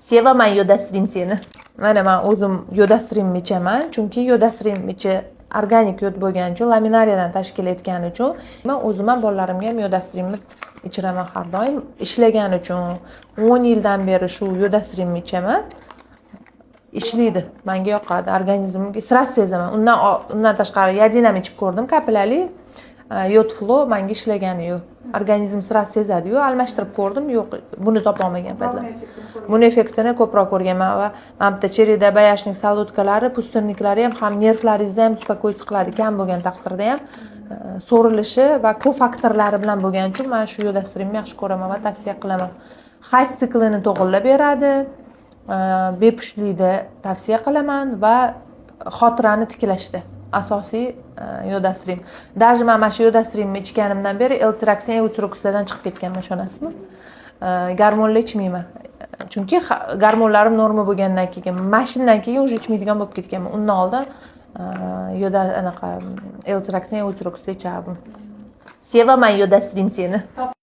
Sevaman Yodastream seni. Mana, man o'zim Yodastreamni ichaman, chunki Yodastream ichi organik yod bo'lgani uchun, laminariyadan tashkil etgani uchun man o'zim ham, bolalarimga ham Yodastreamni ichiraman har doim. Ishlagani uchun 10 yildan beri shu Yodastreamni ichaman, ishlaydi, manga yoqadi, organizmga сразу sezaman. Undan tashqari Yadin ham ichib ko'rdim, капля li yod flo manga ishlagani yo'q. Organizm сразу sezadiyu, almashtirib ko'rdim, yo'q, buni topolmagan paytlar. Buni effektini ko'proq ko'rganman. Va mana bitta череда боярышник, солодка lari, пустырник lari ham nervlaringizni ham успокоить qiladi, kam bo'lgan taqdirda ham so'rilishi va kofaktorlari bilan bo'lgani uchun man shu Yodastreamni yaxshi ko'raman va tavsiya qilaman. Hayz siklini to'g'irlab beradi, bepushtlikda tavsiya qilaman va xotirani tiklashda asosiy Yodastream. Даже man mana shu Yodastreamni ichganimdan beri L-tiroksin, Eutirokslardan chiqib ketganman, ishonasizmi? Gormonlar ichmayman, chunki gormonlarim norma bo'lgandan keyin, mana shundan keyin уже ichmaydigan bo'lib ketganman. Undan oldin yoda anaqa L-tiroksin, Eutirokslar ichardim. Sevaman Yodastream seni. Top.